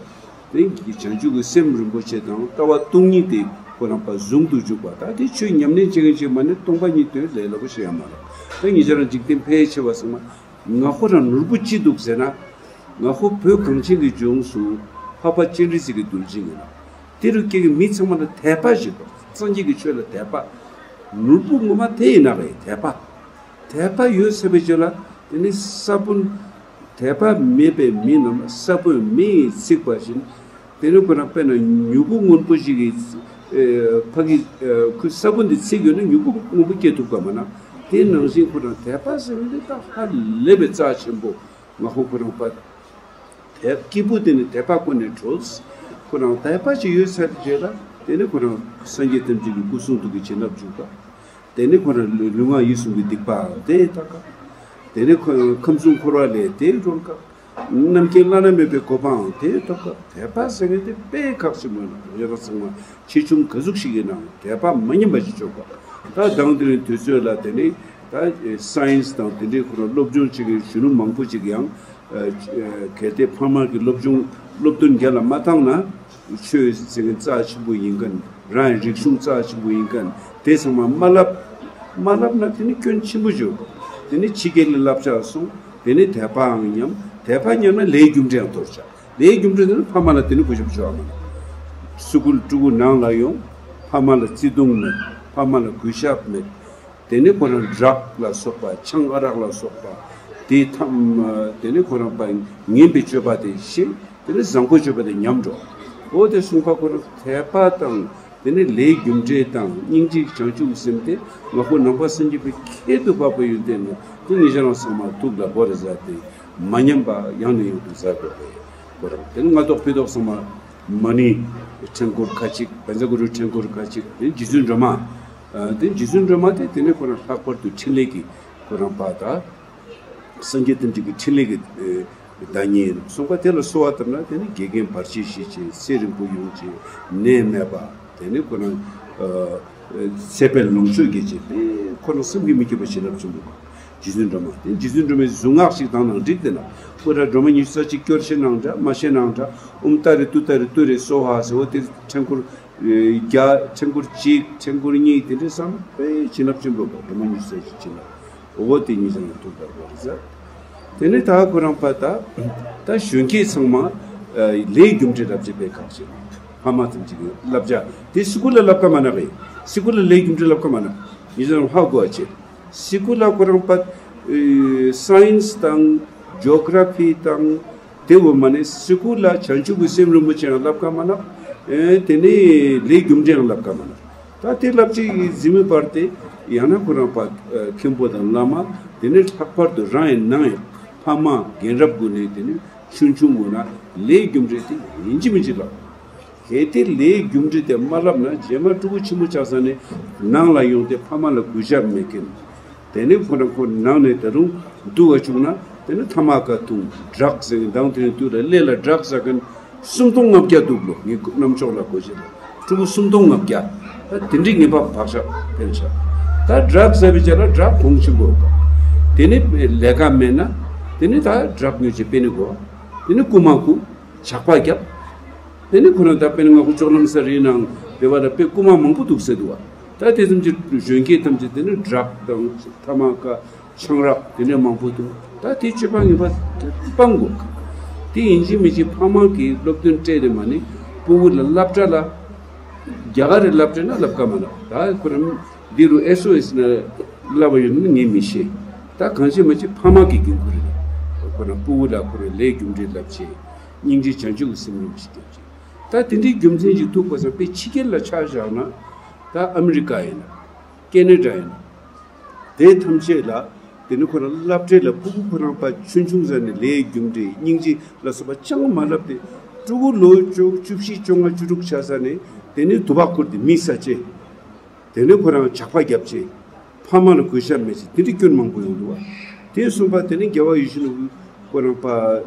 བ། དེ་བྱང་ཆུབ་ཀྱི་སེམས་རིན་པོ་ཆེ་དང་ལྟ་བ་སྟོང་ཉིད་དེ་ཁོ་རང་པ་ཟུང་དུ་འཇུག་པ་ད་དེ་ཆོས་ཉམས་ལེན་བྱེད་མཁན་ཅིག་མ་ནས་སྟོང་པ་ཉིད་དོན་ལས་སླ་པོ་ཞིག་ཡང་མ་རེད། ད་ཉེ་ཆར་ལ་འཇིག་རྟེན་ཕལ་ཆེ་བ་ཚང་མ། ང་ཁོ་རང་ནོར་བུ་ཅི་འདུག་ཟེར་ན། ང་ཁོ་བོད་གངས་ཅན་གྱི་ལྗོངས་སུ་འཕགས་པ་སྤྱན་རས་གཟིགས་ཀྱི་རྡུལ་ཅན་ཡིན་ན། དེ་རུ་སྐྱེ་གི་མི་ཚང་མ་ལ་དད་པ་ཞིག་དགོས། སངས་རྒྱས་ཀྱི་ཆོས་ལ་དད་པ། ནོར་བུ་ངོ་མ་དེ་ཡིན་ན་རེད་དད་པ། དད་པ་ཡོད་ཟེར་བའི་ཆོས་ལ་དེ་ནི་ས་བོན། དད་པ་མེད་པའི་མི་རྣམས་ས་བོན་མེ་ཡིས་ཚིག་པ་བཞིན། དེ་ནི་ཁོ་རང་དཔེར་ན་མྱུ་གུ་སྔོན་པོ་ཞིག་གི་ཕ་གི་ཁོའི་ས་བོན་དེ་ཚིག་ཡོད་ན་མྱུ་གུ་སྔོན་པོ་སྐྱེ་ཐུབ་ཀ་མ་ན། དེ་ནང་བཞིན་ཁོ་རང་དད་པ་ཟེར་བའི་འདི་ད་ཧ་ལས་པའི་རྩ་ཆེན་པོ། ང་ཁོ་ཁོ་རང་པ་དད་སྐྱིད་པོ་དེ་ནི་དད་པ་ཀུན་ནས་གྲོལ། ཁོ་རང་དད་པ་ཅིག་ཡོད་ཚར་རྗེས་ལ་དེ་ནི་ཁོ་རང་སངས་རྒྱས་ཐམས་ཅད་ཀྱི་སྐུ་གསུང་ཐུགས་ཀྱི་བྱིན་རླབས་འཇུག་པ། དེ་ནི་ཁོ་རང་ལུས་ལུས་ངག་ཡིད་གསུམ་གྱི་སྡིག་པའང་དེ་དག་ག་དེ་ནི་ཁོ་ཁམས་གསུམ་འཁོར་བ་ལས་དེ་གྲོལ་ག་རྣམ་མཁྱེན་བླ་ན་མེད་པའི་གོ་འཕང་དེ་ཐོབ་སྐབས་དད་པ་ཟེར་མཁན་དེ་དཔེ་ཁག་ཆེན་པོ་ཡིན་ནོ། ཡོད་པ་ཚང་མ་ཆེ་ཆུང་ག་ཟུག་ཞིག་ཡིན་ནའང་དད་པ་མ་ཉམས་པ་ཞིག་བཅོས་དགོས། ད་དང་དེ་རིང་དུས་ཚོད་ལ་དེ་ནི་ད་སའེན་སི་དང་དེ་འདྲའི་ཁོ་རང་སློབ་སྦྱོང་བྱེད་མཁན་གཞོན་ནུ་མང་པོ་ཞིག་ཡང་གལ་ཏེ་ཕ་མ་གི་སློབ་སྦྱོང་སློབ་སྟོན་རྒྱ་ལ་མ་བཏང་ན། ཆོས་ཟེར་མཁན་རྩ་ཆེན་པོ་ཡིན་མཁན། རང་ཡི་རིག་གཞུང་རྩ་ཆེན་པོ་ཡིན་མཁན་དེ་ཚང་མ་མ་བསླབ། མ་བསླབ་ན་དེ་ནི་སྐྱོན་ཆེན་པོ་ཞིག་ཡོད། དེ་ནི་ཕྱི་རྒྱལ་ལ་བསླབ་བྱ་སོང་། དེ་ནི་དད་པའང་ཉམས། དད་པ་ཉམས་ན་ལས་རྒྱུ་འབྲས་ཡང་དོར་བྱ། ལས་རྒྱུ་འབྲས་དེ་ནི་ཕ་མ་ལ་དེ་ནི་གུས་ཞབས་བྱ་བ་མ་རེད། སུ་ཀུལ་ཕྲུ་གུ་ནང་ལ་ཡོང་། ཕ་མ་ལ་བརྩེ་དུང་མེད། ཕ་མ་ལ་གུས་ཞབས་མེད། དེ་ནི་ཁོ་རང་ཌག་ལ་སོགས་པ་ཆང་ཨ་རག་ལ་སོགས་པ་དེ་ཐམས། དེ་ནི་ཁོ་རང་པ་ངན་པའི་སྤྱོད་པ་དེ་ཤེས། དེ་ནི་བཟང་པོའི་སྤྱོད་པ་དེ་ཉམས་འགྲོ། འོ་དེ་གསུངས་པ་ཁོ་རང་དད་པ་དང་དེ་ནི་ལས་རྒྱུ་འབྲས་དང་སྙིང་རྗེ་བྱང་ཆུབ་སེམས་དེ་ང་ཁོ་ནང་པ་སངས་རྒྱས་པའི་ཁྱད་དུ་འཕགས་པའི་ཡོན་ཏན་ནི་དེ་ཉེ་ཆར་ཚང་མ་ཐུགས་ལ་བོར་རེ་ཟ་སྟེ་མ་ཉམས་པ་ཡང་ནས་ཡང་དུ་ཟ་དགོས་པས་ཁོ་རང་དེ་ནི་སྔ་ཐོག་ཕྱི་ཐོག་ཚང་མ། མ་ཎི་ཕྲེང་སྐོར་ཁ་ཅིག་བཛྲ་གུ་རུ་ཕྲེང་སྐོར་ཁ་ཅིག་དེ་རྗེ་བཙུན་སྒྲོལ་མ། དེ་རྗེ་བཙུན་སྒྲོལ་མ་དེ་དེ་ནས་ཁོ་རང་ལྷག་པར་དུ་ཕྲིན་ལས་ཀྱི་ཁོ་རང་པ་དང་། སངས་རྒྱས་དེ་འདྲ་གི་ཕྲིན་ལས་ཀྱི་བདག་ཉིད་ཡིན་གསུངས་པ་དེ་ལ་གསོལ་བ་བཏབ་ན་དེ་ནི་དགེ་རྒན་བར་ཆད་ཞི་བྱེད་ཚེ་རིང་པོ་ཡོང་བྱེད་ནད་མེད་པ་དེ་ནི་ཁོ་རང་། ཚེ་འཕེལ་ལོངས་སྤྱོད་རྒྱས་བྱེད་དེ་ཁོ་རང་བསམ་གྱིས་མི་ཁྱབ་པ་བྱིན་རླབས་ཆེན་པོ། རྗེ་བཙུན་སྒྲོལ་མ་དེ་རྗེ་བཙུན་སྒྲོལ་མའི་གཟུངས་སྔགས་ཤིག་བཏང་ན་འགྲིག་དེ་ན། པུ་ར་སྒྲོལ་མ་ཉི་ཤུ་རྩ་གཅིག་སྐྱོར་ཤེས་ནང་འདྲ་མ་ཤེས་ནང་འདྲ། ཨོཾ་ཏཱ་རེ་ཏུཏྟཱ་རེ་ཏུ་རེ་སྭཱ་ཧཱ་ཟེར་བ་དེ་ཕྲེང་སྐོར་བརྒྱ་ཕྲེང་སྐོར་གཅིག་ཕྲེང་སྐོར་གཉིས་དེ་འདྲའི་བསམ་པའི་བྱིན་རླབས་ཆེན་པོ་སྒྲོལ་མ་ཉི་ཤུ་རྩ་གཅིག་བྱིན་རླབས། འོ་དེ་ཉིད་ཀྱང་ཐུགས་དར་བར་ཟེར། དེ་ནས་ད་ཁོ་རང་པ་ད་ད་གཞོན་སྐྱེས་ཚང་མ་ལས་རྒྱུ་འབྲས་བསླབ་བྱ་དཔེ་ཁག་ཆེ། ཕ་མ་ཐམས་ཅད་ཀྱི་བསླབ་བྱ་དེ་སི་ཀུལ་ལ་བསླབ་ཀ་མ་ན་བས་སི་ཀུལ་ལ་ལས་རྒྱུ་འབྲས་བསླབ་ཀ་མ་ན་ཉིད་ཀྱང་ཧ་གོ་བ་ཆེ། སི་ཀུལ་ལ་ཁོ་རང་པ་སའེན་སི་དང་ ཇོ་གྷ་ར་ཕི་དང་དེ་འོ་མ་ནི་སི་ཀུལ་ལ་བྱང་ཆུབ་ཀྱི་སེམས་རིན་པོ་ཆེ་ཡང་བསླབ་ཀ་མ་ན། ཨེ་དེ་ནི་ལས་རྒྱུ་འབྲས་ཡང་བསླབ་ཀ་མ་ན། ད་དེ་བསླབ་ཅིག་གཟིགས་མི་བར་དེ་ཡང་ན་ཁོ་རང་པ་མཁན་པོ་དང་བླ་མ། དེ་ནི་ལྷག་པར་དུ་རང་ཡི་ནང་ཡི་ཕ་མ་རྒན་རབས་ཀུན་ནས་དེ་ནི་ཆུང་ཆུང་ངུ་ན་ལས་རྒྱུ་འབྲས་དེ་ཡིན་གཅིག་མིན་གཅིག་ལ། གལ་ཏེ་ལས་རྒྱུ་འབྲས་དེ་མ་བསླབ་ན་རྗེས་མ་ཕྲུ་གུ་ཆེན་པོ་ཆགས་ས་ནས་ནང་ལ་ཡོང་སྟེ་ཕ་མ་ལ་གུས་ཞབས་མེད་མཁན། དེ་ནས་ཁོ་རང་ཁོ་ནང་ནས་ད་རུང་སྡུག་ག་བཅུག་ན་དེ་ནས་ཐ་མག་ཀ་འཐུང་ཌྲག་ཟེར་མཁན་དང་དེ་ནས་དུས་ལ་ལས་ལ་ཌྲག་ཟ་མཁན་སུམ་སྟོང་ལྔ་བརྒྱ་འདུག་ལོ། ངའི་རྣམ་ཅོག་ལ་གོ་ཆེ་ལ་ཕྲུ་གུ་སུམ་སྟོང་ལྔ་བརྒྱ། ད་དེ་འདྲའི་ངེས་པ་བག་ཆགས་འཕེལ་ཆགས། ད་ཌྲག་ཟ་བའི་ཆ་ལ་ཌྲག་གོང་ཆེན་པོ་དགོས། དེ་ནས་ལས་ཀ་མེད་ན་དེ་ནས་ད་ཌྲག་ཉོས་ཆེ་པེ་ནི་གོ། དེ་ནས་རྐུ་མ་རྐུ། ཇག་པ་བརྒྱབ། དེ་ནི་ཁོ་རང་ད་དཔེར་ན་ང་ཁོ་ལྕོག་ལམ་ས་རིའི་ནང་དེ་བ་ལ་དཔེ་རྐུ་མ་མང་པོ་འདུག་ཟེར་འདུག་བ། ད་དེ་ཙམ་གྱི་གཞོན་སྐྱེས་ཐམས་ཅད་དེ་ནི་ཌྲག་དང་ཐ་མག་ཀ་ཆང་རག་དེ་ནས་མང་པོ་འདུག་ད་དེ་སྤྱོད་པ་ངན་པ་དེ་སྤང་དགོས། དེ་ཡིན་གཅིག་མིན་གཅིག་ཕ་མ་གིས་སློབ་སྟོན་སྤྲད་དེ་མ་ནི་སྤུ་གུ་ལ་སློབ་གྲྭ་ལ་རྒྱ་གར་རེ་སློབ་གྲྭ་ན་སློབ་ཀ་མ་ན། ད་ཁོ་རང་འདི་རུ་ཨེས་ཨོ་ཨེས་ན་སློབ་པ་ཡོད་ན་ངས་མི་ཤེས། ད་གང་ཤེས་མ་ཤེས་ཕ་མ་གི་འགན་ཁུར་རེད། ཁོ་རང་སྤུ་གུ་ལ་ཁོ་རང་ལས་རྒྱུ་འབྲས་སློབ་ཆེད། སྙིང་རྗེ་བྱང་ཆུབ་ཀྱི་སེམས་རིན་པོ་ཆེ་སྐྱབས་ཆེ། ད་དེ་འདྲའི་རྒྱུ་མཚན་གྱིས་ཐུག་པ་སང་དཔེ་ཕྱི་རྒྱལ་ལ་ཆ་བཞག་ན། ད་ཨ་མི་རི་ཀ་ཡིན་ན། ཀེ་ན་ཌ་ཡིན་ན། དེ་ཐམས་ཅད་ལ་དེ་ནི་ཁོ་རང་སློབ་གྲྭའི་ལ་ཕྲུ་གུ་ཁོ་རང་པ་ཆུང་ཆུང་ས་ནས་ལས་རྒྱུ་འབྲས་སྙིང་རྗེ་ལ་སོགས་པ་ཅང་མ་བསླབས་ཏེ། ཕྲུ་གུ་ལོ་བཅུ་བཅུ་བཞི་བཅོ་ལྔ་བཅུ་དྲུག་ཆགས་ས་ནས་དེ་ནི་དུ་བ་ཁུར་ཏེ་མི་ཟ་ཆེ། དེ་ནས་ཁོ་རང་ཇག་པ་བརྒྱབ་ཆེ། ཕ་མ་ལ་གུས་ཞབས་མེད་ཆེ། དེ་འདྲའི་སྐྱོན་མང་པོ་ཡོང་འདུག་བ། དེ་གསུངས་པ་དེ་ནི་རྒྱལ་བ་ཡིད་བཞིན་ནོར་བུ་ཁོ་རང་པ།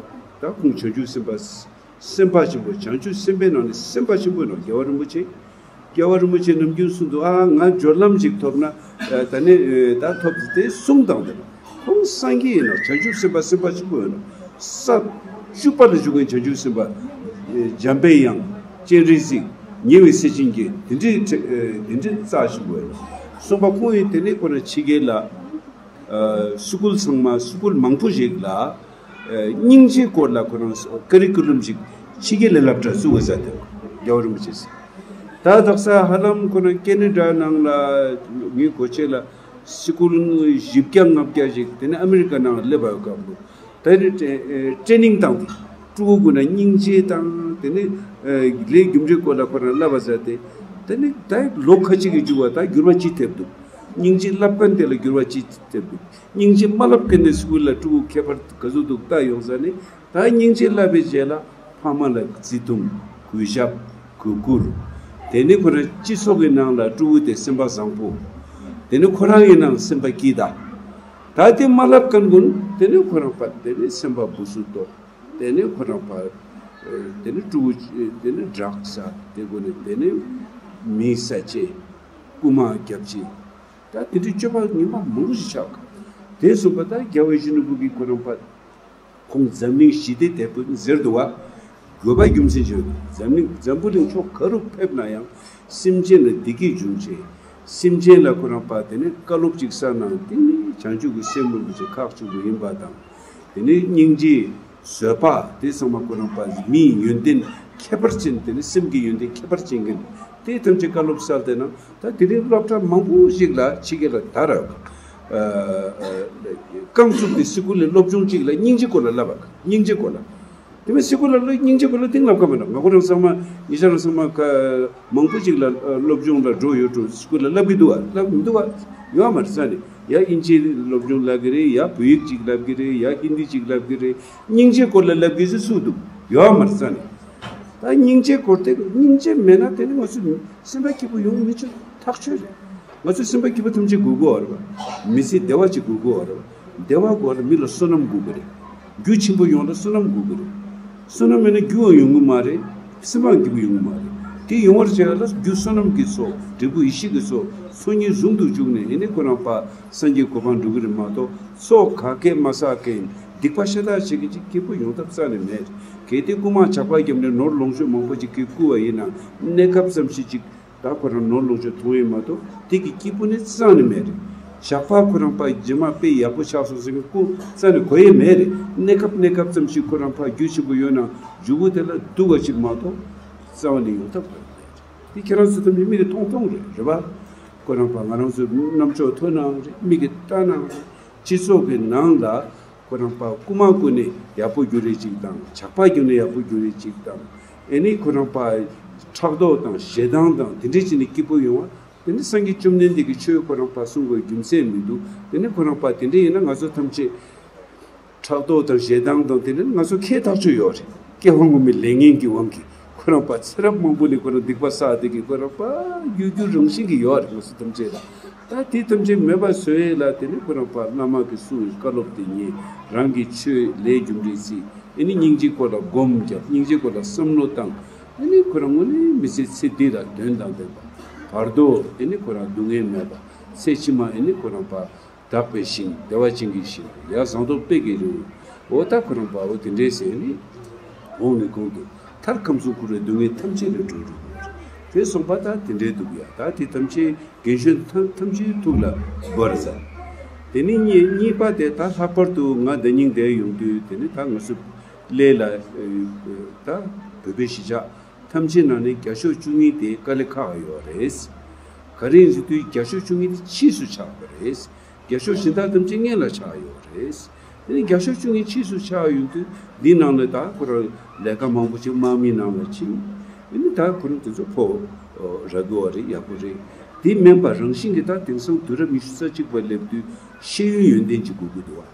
ད་ཁོང་བྱང་ཆུབ་སེམས་དཔའ། སེམས་དཔའ་ཆེན་པོ་བྱང་ཆུབ་སེམས་དཔའི་ནང་ནས་སེམས་དཔའ་ཆེན་པོའི་ནང་རྒྱལ་བ་རིན་པོ་ཆེ། རྒྱལ་བ་རིན་པོ་ཆེ་ནམ་རྒྱུན་གསུངས་འདུག་ཨ་ང་སྦྱོར་ལམ་ཞིག་ཐོབ་ན། ད་ནི་ད་ཐོབ་དེ་གསུངས་དང་དེ་ལ། ཁོང་སངས་རྒྱས་ཡིན་ན་བྱང་ཆུབ་སེམས་དཔའ་སེམས་དཔའ་ཆེན་པོ་ཡོད་ན། ས་བཅུ་པ་ལ་བཞུགས་མཁན་བྱང་ཆུབ་སེམས་དཔའ། འཇམ་པའི་དབྱངས། སྤྱན་རས་གཟིགས། ཉེ་བའི་སྲས་ཆེན་གྱི་དེ་འདྲའི་དེ་འདྲའི་རྩ་ཆེན་པོ་ཡོད་ན། གསུངས་པ་ཁོང་ཡིན་དེ་ནས་ཁོ་རང་ཕྱི་རྒྱལ་ལ། སི་ཀུལ་ཚང་མ་སི་ཀུལ་མང་པོ་ཞིག་ལ། སྙིང་རྗེའི་སྐོར་ལ་ཁོ་རང་ཀ་རི་ཀུ་ལམ་ཞིག་ཕྱི་རྒྱལ་ལ་སློབ་གྲྭ་བཙུགས་པ་ཟེར་ཏེ། རྒྱལ་བ་རིན་པོ་ཆེས། ད་དག་ས་ཧ་ལམ་ཁོ་རང་ཀེ་ན་ཌ་ནང་ལ་ངའི་གོ་ཆེ་ལ་སི་ཀུལ་བཞི་བརྒྱ་ལྔ་བརྒྱ་ཞིག་དེ་ནས་ཨ་མི་རི་ཀ་ནང་ལ་སླེབས་པ་ཡོད་སྐབས་ལ། ད་ནི་ཊེ་ཊེ་ནིང་བཏང་སྟེ་ཕྲུ་གུ་ཀུན་ལ་སྙིང་རྗེ་དང་དེ་ནི་ལས་རྒྱུ་འབྲས་སྐོར་ལ་ཁོ་རང་བསླབ་པ་ཟེར་ཏེ། དེ་ནི་ད་ལོ་ཁ་ཅིག་གི་མཇུག་བ་ད་འགྱུར་བ་ཅི་ཐེབས་འདུག་སྙིང་རྗེ་བསླབ་མཁན་དེ་ལ་འགྱུར་བ་ཅི་ཐེབས་འདུག་སྙིང་རྗེ་མ་བསླབ་མཁན་ནི་སི་ཀུལ་ལ་ཕྲུ་གུ་ཁྱད་པར་ག་ཚོད་འདུག་ལྟ་ཡོང་ས་ནི། ད་སྙིང་རྗེ་བསླབ་པའི་རྗེས་ལ་ཕ་མ་ལ་བརྩི་མཐོང་གུས་ཞབས་གུས་བཀུར། དེ་ནི་ཁོ་རང་སྤྱི་ཚོགས་ཀྱི་ནང་ལ་ཕྲུ་གུ་དེ་སེམས་པ་བཟང་པོ། དེ་ནི་ཁོ་རང་གི་ནང་སེམས་པ་སྐྱིད་ད། ད་དེ་མ་བསླབ་མཁན་ཀུན་དེ་ནི་ཁོ་རང་པ་དེ་ནི་སེམས་པ་སྦུ་སུ་ཏོག་དེ་ནི་ཁོ་རང་པ། དེ་ནི་ཕྲུ་གུ་དེ་ནི་ཌྲག་ཟ་དེ་ཀུན་ནི་དེ་ནི་མི་ཟ་ཆེ། རྐུ་མ་རྒྱབ་ཆེ། ད་དེ་འདྲའི་སྤྱོད་པ་ངན་པ་མང་པོ་ཞིག་ཆགས། དེ་སོང་པ་ད་རྒྱལ་བ་ཡིད་བཞིན་ནོར་བུ་གིས་ཁོ་རང་པ། ཁོང་འཛམ་གླིང་ཞི་བདེ་དེད་དཔོན་ཟེར་འདུག་བ། དགོས་པ་རྒྱུ་མཚན་ཅིག་ཡོད། འཛམ་གླིང་འཛམ་བུ་གླིང་ཕྱོགས་ག་རུ་ཕེབས་ན་ཡང་སེམས་ཅན་ལ་བདེ་སྐྱིད་འབྱུང་ཆེད། སེམས་ཅན་ལ་ཁོ་རང་པ་དེ་ནས་བཀའ་སློབ་ཅིག་གསན་ན་དེ་ནི་བྱང་ཆུབ་ཀྱི་སེམས་རིན་པོ་ཆེ་ཁག་ཆེན་པོ་ཡིན་པ་དང་། དེ་ནི་སྙིང་རྗེ། བཟོད་པ་དེ་ཚང་མ་ཁོ་རང་པ་མིའི་ཡོན་ཏན་ཁྱད་པར་ཅན་དེ་ནི་སེམས་ཀྱི་ཡོན་ཏན་ཁྱད་པར་ཅན་གྱི་དེ་ཐམས་ཅད་བཀའ་སློབ་སྩལ་ཏེ་ན། ད་དེ་རིང་སློབ་གྲྭ་མང་པོ་ཞིག་ལ་ཕྱི་རྒྱལ་ལ་དར་ར། རྐང་བཙུགས་ཏེ་སི་ཀུལ་ལས་སློབ་སྦྱོང་གཅིག་ལ་སྙིང་རྗེ་སྐོར་ལ་བསླབ་པ། སྙིང་རྗེ་སྐོར་ལ། དེ་མིན་སི་ཀུལ་ལ་སློབ་སྙིང་རྗེ་སྐོར་ལ་གཏིང་བསླབ་ཀ་མེད་ན། ང་ཁོ་རང་ཚང་མ་ཉེ་ཆར་ཚང་མ་ཀ་མང་པོ་ཅིག་ལ་སློབ་སྦྱོང་ལ་འགྲོ་ཡོད་འགྲོ་སི་ཀུལ་ལ་བསླབ་ཀྱི་འདུག་བ། བསླབ་མི་འདུག་བ། ཡོད་མ་རེད་ས་ནས། ཡ་དབྱིན་ཇིའི་སློབ་སྦྱོང་བསླབ་ཀྱི་རེད། ཡ་བོད་ཡིག་ཅིག་བསླབ་ཀྱི་རེད། ཡ་ཧིན་དི་ཅིག་བསླབ་ཀྱི་རེད། སྙིང་རྗེ་སྐོར་ལ་བསླབ་དགོས་ཚུལ་སུ་འདུག་ཡོད་མ་རེད་ས་ནས། ད་སྙིང་རྗེ་སྐོར་དེ་སྙིང་རྗེ་མེད་ན་དེ་ནི་ང་ཚོ་སེམས་པ་སྐྱིད་པོ་ཡོང་མི་ཆོག་ཐག་ཆོད་རེད། ང་ཚོ་སེམས་པ་སྐྱིད་པོ་ཐམས་ཅད་དགོས་དགོས་བ་རེད་བ། མི་ཚེ་བདེ་བ་ཅིག་དགོས་དགོས་བ་རེད་བ། བདེ་བ་དགོས་ན་མི་ལ་བསོད་ནམས་དགོས་ཀྱི་རེད། རྒྱུ་ཆེན་པོ་ཡོང་ན་བསོད་ནམས་དགོས་ཀྱི་རེད། བསོད་ནམས་མེད་ན་རྒྱུ་ཡང་ཡོང་གི་མ་རེད། སེམས་པའང་སྐྱིད་པོ་ཡོང་གི་མ་རེད། དེ་ཡོང་བར་བྱས་ལ་རྒྱུ་བསོད་ནམས་ཀྱི་ཚོགས་འབྲས་བུ་ཡེ་ཤེས་ཀྱི་ཚོགས་ཚོགས་གཉིས་ཟུང་དུ་འཇུག་ནས་ཨེ་ནི་ཁོ་རང་པ། སངས་རྒྱས་གོ་འཕང་འགྲོ་གི་རེད་མ་གཏོགས་ཚོགས་ག་གེ་མ་བསགས་མཁན་སྡིག་པ་ཤ་སྟག་བྱེད་མཁན་ཅིག་སྐྱིད་པོ་ཡོང་ཐབས་རྩ་ནས་མེད། གལ་ཏེ་རྐུ་མ་ཇག་པ་བརྒྱབ་ནས་ནོར་ལོངས་སྤྱོད་མང་པོ་ཅིག་གིས་བརྐུ་བ་ཡིན་ན་གནས་སྐབས་ཙམ་ཞིག་ཅིག་ད་ཁོ་རང་ནོར་ལོངས་སྤྱོད་མཐོང་ཡས་མ་གཏོགས་དེ་གི་སྐྱིད་པོ་ནི་རྩ་ནས་མེད་རེད། ཇག་པ་ཁོ་རང་པ་རྗེས་མ་དཔེ་ཡག་པོ་ཆགས་སོང་ཟེར་མཁན་རྐུ་རྩ་ནས་གོ་ཡས་མེད་རེད། གནས་སྐབས་གནས་སྐབས་ཙམ་ཞིག་ཁོ་རང་ཕར་རྒྱུ་ཆེན་པོ་ཡོད་ན་མཇུག་གུ་དེ་ལ་སྡུག་པ་ཅིག་མ་གཏོགས་རྩ་བ་ནས་ཡོང་ཐབས་མེད་རེད། དེ་ཁྱེད་རང་ཚོ་ཐམས་ཅད་མིག་གིས་མཐོང་མཐོང་རེད། རེད་པ། ཁོ་རང་པ་ང་རང་ཚོའི་རྣམ་ཅོག་ཐོས་ནའང་རེད། མིག་གིས་ལྟ་ནའང་རེད། སྤྱི་ཚོགས་ཀྱི་ནང་ལ་ ཁོ་རང་པ་རྐུ་མ་རྐུ་ནས་ཡག་པོ་རྒྱུ་རེ་ཅིག་དང་། ཇག་པ་རྒྱུ་ནས་ཡག་པོ་རྒྱུ་རེ་ཅིག་དང་། ཨེ་ནི་ཁོ་རང་པ་ཕྲག་དོག་དང་ཞེ་སྡང་དང་དེ་འདྲས་བྱས་ནས་སྐྱིད་པོ་ཡོང་བ། དེ་ནི་སངས་རྒྱས་བཅོམ་ལྡན་འདས་ཀྱིས་ཆོས་ཁོ་རང་པ་གསུང་དགོས་རྒྱུ་མཚན་མི་འདུག་དེ་ནི་ཁོ་རང་པ་དེ་འདྲས་ཡིན་ན་ང་ཚོ་ཐམས་ཅད་ཕྲག་དོག་དང་ཞེ་སྡང་དང་དེ་ནི་ང་ཚོ་ཁེ་ཐག་ཆོད་ཡོད་རེད། སྐྱེ་བ་སྔོན་མའི་ལས་ངན་གྱི་དབང་གིས་ཁོ་རང་པ་ཚེ་རབས་མང་པོ་ནས་ཁོ་རང་སྡིག་པ་བསགས་དེ་གིས་ཁོ་རང་པ་རྒྱུ་རྒྱུ་རང་བཞིན་གྱིས་ཡོད་རེད། ང་ཚོ་ཐམས་ཅད་ལ། ད་དེ་ཐམས་ཅད་མེད་པ་བཟོ་ཡས་ལ་དེ་ནི་ཁོ་རང་པ་བླ་མ་གིས་གསུངས་བཀའ་སློབ་དེ་ཉན། རང་གི་ཆོས་ལས་རྒྱུ་འབྲས་བརྩི། ཨེ་ནི་སྙིང་རྗེའི་སྐོར་ལ་སྒོམ་རྒྱབ། སྙིང་རྗེའི་སྐོར་ལ་བསམ་བློ་བཏང་། ཨེ་ནི་ཁོ་རང་དངོས་གནས་མི་ཚེ་ཚེ་འདི་ལ་དོན་དང་ལྡན་པ། བར་དོ་ཨེ་ནི་ཁོ་རང་སྡུག་བསྔལ་མེད་པ། ཚེ་ཕྱི་མ་ཨེ་ནི་ཁོ་རང་པ་དག་པའི་ཞིང་བདེ་བ་ཅན་གྱི་ཞིང་ཡ་བཟང་དོ་དཔལ་གྱི་རི་བོ། འོ་ད་ཁོ་རང་པ་འོ་དེ་འདྲས་ཟེར་ནི་འོང་ནས་གོང་དུ་མཐར་ཁམས་གསུམ་འཁོར་བའི་སྡུག་བསྔལ་ཐམས་ཅད་ལས་སྒྲོལ་རུ་དགོས། དེ་གསུངས་པ་ད་དེ་འདྲས་འདུག་ཡ། ད་དེ་ཐམས་ཅད་རྒན་གཞོན་ཐམས་ཐམས་ཅད་ཐུགས་ལ་བོར་ཟ། དེ་ནི་གཉིས་གཉིས་པ་དེ་ད་ལྷག་པར་དུ་ང་ཟླ་ཉིན་འདིར་ཡོང་དུས་དེ་ནི་ད་ང་ཚོ་སླེ་ལ་ད་བོད་པའི་གཞིས་ཆགས་ཐམས་ཅད་ནང་ནས་བརྒྱ་ཤོག་བཅུ་གཉིས་དེ་དཀའ་ལས་ཁག་ཡོད་རེད། ག་རེ་ཡིན་ཟེར་དུས་བརྒྱ་ཤོག་བཅུ་གཉིས་དེ་ཕྱིས་སུ་ཆགས་པ་རེད། བརྒྱ་ཤོག་གཞན་དག་ཐམས་ཅད་སྔོན་ལ་ཆགས་ཡོད་རེད། དེ་ནི་བརྒྱ་ཤོག་བཅུ་གཉིས་ཕྱིས་སུ་ཆགས་ཡོང་དུས་འདི་ནང་ལ་ད་ཁོ་རང་ལས་ཀ་མང་པོ་ཅིག་དམག་མིའི་ནང་ལ་ཕྱིན། དེ་ནི་ད་ཁོ་རང་དེ་ཚོ་ཕོ་ར་དགོས་བ་རེད། ཡག་པོ་རེད། དེ་མིན་པ་རང་བཞིན་གྱི་ད་དེང་སང་དུས་རབས་ཉི་ཤུ་རྩ་གཅིག་པ་སླེབས་དུས་ཤེས་ཡོན་ཡོན་ཏན་ཅིག་དགོས་ཀྱི་འདུག་བ།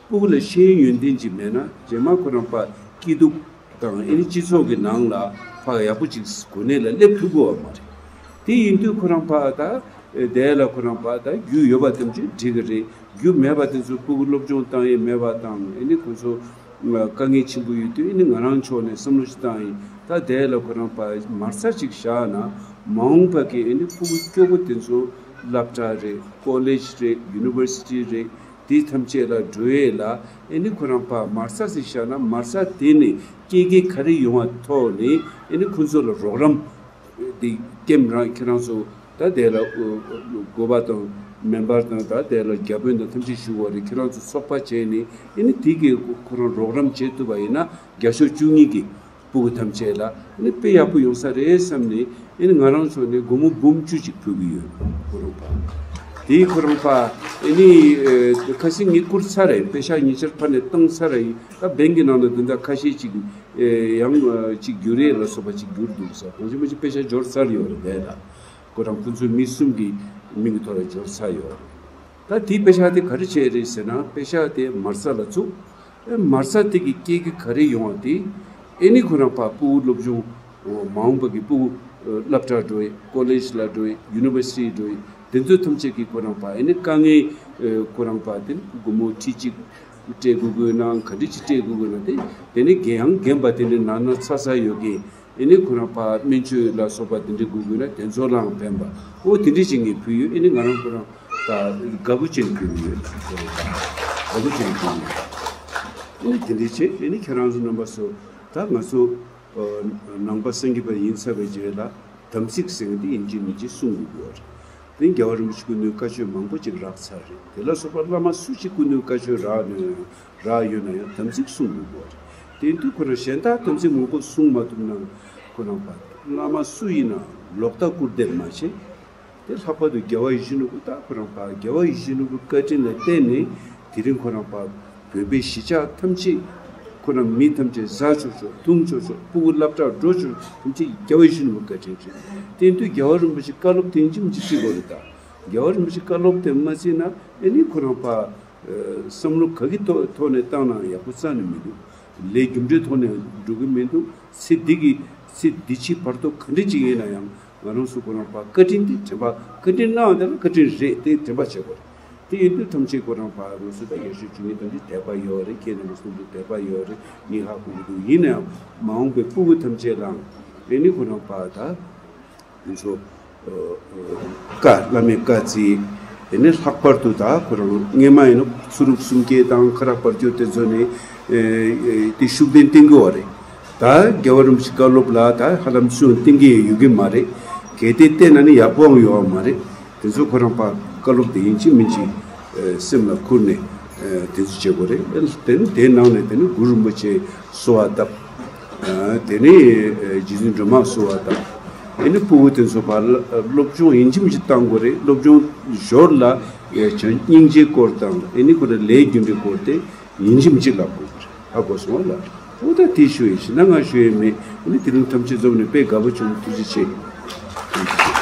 ཕྲུ་གུ་ལ་ཤེས་ཡོན་ཡོན་ཏན་ཅིག་མེད་ན་རྗེས་མ་ཁོ་རང་པ་སྐྱིད་སྡུག་དང་ཨེ་ནི་སྤྱི་ཚོགས་ཀྱི་ནང་ལ་ཕར་ཡག་པོ་ཅིག་གོ་གནས་ལ་སླེབས་ཐུབ་ཀྱི་ཡོད་མ་རེད། དེ་ཡིན་དུས་ཁོ་རང་ཕར་ད་དེ་ལ་ཁོ་རང་ཕར་ད་རྒྱུས་ཡོད་པ་ཐམས་ཅད་འགྲིག་གི་རེད། རྒྱུས་མེད་པ་དེ་ཚོ་ཕྲུ་གུ་སློབ་སྦྱོང་བཏང་ཡས་མེད་པ་དང་ཨེ་ནི་ཁོ་ཚོ་དཀའ་ངལ་ཆེན་པོ་ཡོད་དུས་ཨེ་ནི་ང་རང་ཕྱོགས་ནས་བསམ་བློ་ཞིག་བཏང་ཡིན། ད་དེ་ལ་ཁོ་རང་ཕར་མ་རྩ་ཅིག་བཞག་ན་མ་འོངས་པ་གི་ཨེ་ནི་ཕྲུ་གུ་སྐྱོ་པོ་དེ་ཚོ་སློབ་གྲྭ་རེད། ཀོ་ལེཇ་རེད། ཡུ་ནི་ཝར་སི་ཊི་རེད། དེ་ཐམས་ཅད་ལ་འགྲོ་ཡས་ལ་ཨེ་ནི་ཁོ་རང་ཕར་མ་རྩ་ཟིག་བཞག་ན་མ་རྩ་དེ་ནས་སྐྱེད་ཀྱི་ག་རེ་ཡོང་བ་ཐོག་ནས་ཨེ་ནི་ཁོ་ཚོ་ལ་རོགས་རམ་དེ་ཀེམ་རང་ཁྱེད་རང་ཚོ་ད་དེ་ལ་དགོས་པ་དང་མེམ་བར་དང་ད་དེ་ལ་བརྒྱ་དཔོན་དང་ཐམས་ཅད་ཞུ་བ་རེད། ཁྱེད་རང་ཚོ་ཚོགས་པ་བྱས་ནས་ཨེ་ནི་དེ་གི་ཁོ་རང་རོགས་རམ་བྱེད་ཐུབ་པ་ཡིན་ན་བརྒྱ་ཤོག་བཅུ་གཉིས་ཀྱི་ཕྲུ་གུ་ཐམས་ཅད་ལ་ནི་དཔེ་ཡག་པོ་ཡོང་ས་རེད་བསམ་ནས་ཨེ་ནི་ང་རང་ཚོ་ནས་སྒོར་མོ་འབུམ་བཅུ་ཅིག་ཕུལ་གྱི་ཡོད། ཁོ་རང་པ་དེའི་ཁོ་རང་པ་ཨེ་ནི་ཁ་སང་ངས་བསྐུར་ཚར་རེད། པེ་ཤག་ཉེ་ཆར་ཕར་ནས་བཏང་ཚར་རེད། ད་བེང་གི་ནང་ལ་དེ་འདྲ་ཁ་ཤས་ཅིག་ཡང་ཅིག་བསྒྱུར་རེས་ལ་སོགས་པ་ཅིག་བསྒྱུར་འདུག་ས། གང་ཅི་མ་ཅི་པེ་ཤག་འབྱོར་ཚར་ཡོད་རེད། དེ་ལ་ཁོ་རང་ཁོ་ཚོའི་མི་གསུམ་གྱི་མིང་གི་ཐོག་ལ་འབྱོར་ཚར་ཡོད་རེད། ད་དེའི་པེ་ཤག་དེ་ག་རེ་བྱས་རེད་ཟེར་ན་པེ་ཤག་དེ་མ་རྩ་ལ་བཙུགས། ཨེ་མ་རྩ་དེ་གི་སྐྱེད་ཀྱི་ག་རེ་ཡོང་བ་དེ་ཨེ་ནི་ཁོ་རང་ཕར་ཕྲུ་གུ་སློབ་སྦྱོང་མ་འོངས་པ་གི་ཕྲུ་གུ་སློབ་གྲྭ་འགྲོ་ཡས། ཀོ་ལེཇ་ལ་འགྲོ་ཡས། ཡུ་ནི་ཝར་སི་ཊི་འགྲོ་ཡས། དེ་ཚོ་ཐམས་ཅད་ཀྱི་ཁོ་རང་ཕར་ཨེ་ནི་དཀའ་ངལ་ཁོ་རང་ཕར་དེ་སྒོར་མོ་ཁྲི་གཅིག་སྤྲད་དགོས་དགོས་ན་ག་འདྲ་ཅིག་སྤྲད་དགོས་དགོས་ན་དེ་དེ་ནི་རྒན་ཡང་རྒན་པ་དེ་འདྲ་ན་ན་ཚ་ཚ་ཡོད་མཁན། ཨེ་ནི་ཁོ་རང་ཕར་སྨན་བཅོས་ལ་སོགས་པ་དེ་འདྲ་དགོས་དགོས་ན་དེ་ཚོ་ལའང་ཕན་པ། ཨོ་དེ་འདྲ་ཅིག་ངས་ཕུལ་ཡོད། ཨེ་ནི་ང་རང་ཁོ་རང་ད་དགའ་པོ་ཅན་ཕུལ་ཡོད། དགའ་པོ་ཅན་ཕུལ་ཡོད། ཨེ་ནི་དེ་འདྲ་བྱས་ཨེ་ནི་ཁྱེད་རང་ཚོ་རྣམ་པ་ཚོ་ད་ང་ཚོ་ནང་པ་སངས་རྒྱས་པ་ཡིན་ཚར་བའི་རྗེས་ལ་དམ་ཚིག་ཟེར་མཁན་དེ་ཡིན་གཅིག་མིན་གཅིག་སྲུང་དགོས་ཀྱི་ཡོད་རེད། དེ་རྒྱལ་བ་རིན་པོ་ཆེ་སྐུ་མདུན་བཀའ་ཆོས་མང་པོ་ཅིག་རག་ཚར་རེད། དེ་ལ་སོགས་པ་བླ་མ་སུ་ཞིག་སྐུ་མདུན་བཀའ་ཆོས་རག་ནས་རག་ཡོད་ན་ཡང་དམ་ཚིག་སྲུང་དགོས་ཀྱི་ཡོད་རེད། དེ་དུས་ཁོ་རང་གཞན་དག་དམ་ཚིག་མང་པོ་སྲུང་མ་ཐུབ་ན་ཁོ་རང་པ་བླ་མ་སུ་ཡིན་ན་ལོག་ལྟ་སྐུར་འདེབས་མ་བྱེད། དེ་ལྷག་པར་དུ་རྒྱལ་བ་ཡིད་བཞིན་ནོར་བུ་ད་ཁོ་རང་པ་རྒྱལ་བ་ཡིད་བཞིན་ནོར་བུ་བཀའ་དྲིན་ལ་བརྟེན་ནས་དེ་རིང་ཁོ་རང་པ་བོད་པའི་གཞིས་ཆགས་ཐམས་ཅད་ཁོ་རང་མི་ཐམས་ཅད་བཟའ་ཆོག་ཆོག་འཐུང་ཆོག་ཆོག་ཕྲུ་གུ་སློབ་གྲྭར་འགྲོ་ཆོག་ཆོག་ཐམས་ཅད་རྒྱལ་བ་ཡིད་བཞིན་ནོར་བུ་བཀའ་དྲིན་རེད། དེ་དུས་རྒྱལ་བ་རིན་པོ་ཆེ་བཀའ་སློབ་དེ་ཡིན་གཅིག་མིན་གཅིག་བརྩི་དགོས་རེད། ད་རྒྱལ་བ་རིན་པོ་ཆེ་བཀའ་སློབ་དེ་མ་བརྩིས་ན་ཨེ་ནི་ཁོ་རང་པ་བསམ་བློ་ག་གི་ཐོག་ནས་བཏང་ན་ཡག་པོ་རྩ་ནས་མི་འདུག་ལས་རྒྱུ་འབྲས་ཐོག་ནས་འགྲོ་གི་མི་འདུག་ཚེ་འདི་གི་ཚེ་འདི་ཕྱི་བར་དོ་ག་འདྲ་ཅིག་ཡིན་ན་ཡང་ང་རང་ཚོ་ཁོ་རང་པ་བཀའ་དྲིན་དེ་དྲན་པ་བཀའ་དྲིན་གནང་བ་དེ་ལ་བཀའ་དྲིན་རེད། དེ་དྲན་པ་བྱེད་དགོས་རེད། དེ་ཡིན་དུས་ཐམས་ཅད་ཁོ་རང་པ་ང་ཚོ་ད་ཡར་ཞུ་བཅུ་གཉིས་ཐམས་ཅད་དད་པ་ཡོད་རེད། ཁྱེད་རྣམ་པ་གསུམ་དུ་དད་པ་ཡོད་རེད། ངས་ཧ་གོ་གི་འདུག་ཡིན་ན་ཡང་མ་འོངས་པའི་ཕྲུ་གུ་ཐམས་ཅད་ལའང་ཨེ་ནི་ཁོ་རང་པ་ད། ང་ཚོ་བཀའ་བླ་མའི་བཀའ་བརྩི། དེ་ནས་ལྷག་པར་དུ་ད་ཁོ་རང་སྔས་མ་ཡིན་ན་ཚུ་རུབ་གསུམ་བརྒྱད་དང་ཁ་རག་བར་སྐྱོད་དེ་ཚོ་ནས་དེ་ཤུགས་ལྡན་བསྟེན་དགོས་བ་རེད། ད་རྒྱལ་བ་རིན་པོ་ཆེ་བཀའ་སློབ་ལ་ད་ཧ་ལམ་ཤུགས་བསྟེན་གྱི་ཡོད་ཀྱི་མ་རེད། གལ་ཏེ་བསྟེན་ན་ནི་ཡག་པོའང་ཡོད་བ་མ་རེད། དེ་ཚོ་ཁོ་རང་པ་བཀའ་སློབ་དེ་ཡིན་གཅིག་མིན་གཅིག་སེམས་ལ་ཁུར་ནས་དེ་ཚོ་བྱེད་དགོས་རེད། དེ་ནི་དེའི་ནང་ནས་དེ་ནི་གུ་རུ་རིན་པོ་ཆེ་གསོལ་བ་བཏབ། དེ་ནས་རྗེ་བཙུན་སྒྲོལ་མ་གསོལ་བ་བཏབ། ཨེ་ནི་ཕྲུ་གུ་དེ་ཚོ་ཕར་སློབ་སྦྱོང་ཡིན་གཅིག་མིན་གཅིག་བཏང་དགོས་རེད། སློབ་སྦྱོང་ཞོར་ལ་སྙིང་རྗེའི་སྐོར་དང་ཨེ་ནི་ཁོ་རང་ལས་རྒྱུ་འབྲས་སྐོར་དེ་ ཡིན་གཅིག་མིན་གཅིག་ལབ་དགོས་ཀྱི་རེད། ཧ་གོ་སོང་ལ། འོ་ད་དེ་ཞུ་ཡིན་ཞེ་ན་ང་ཞུ་ཡིན་མེད། འོ་ནི་དེ་རིང་ཐམས་ཅད་འཛོམས་ནས་དཔེ་དགའ་པོ་བྱུང་། ཐུགས་རྗེ་ཆེ།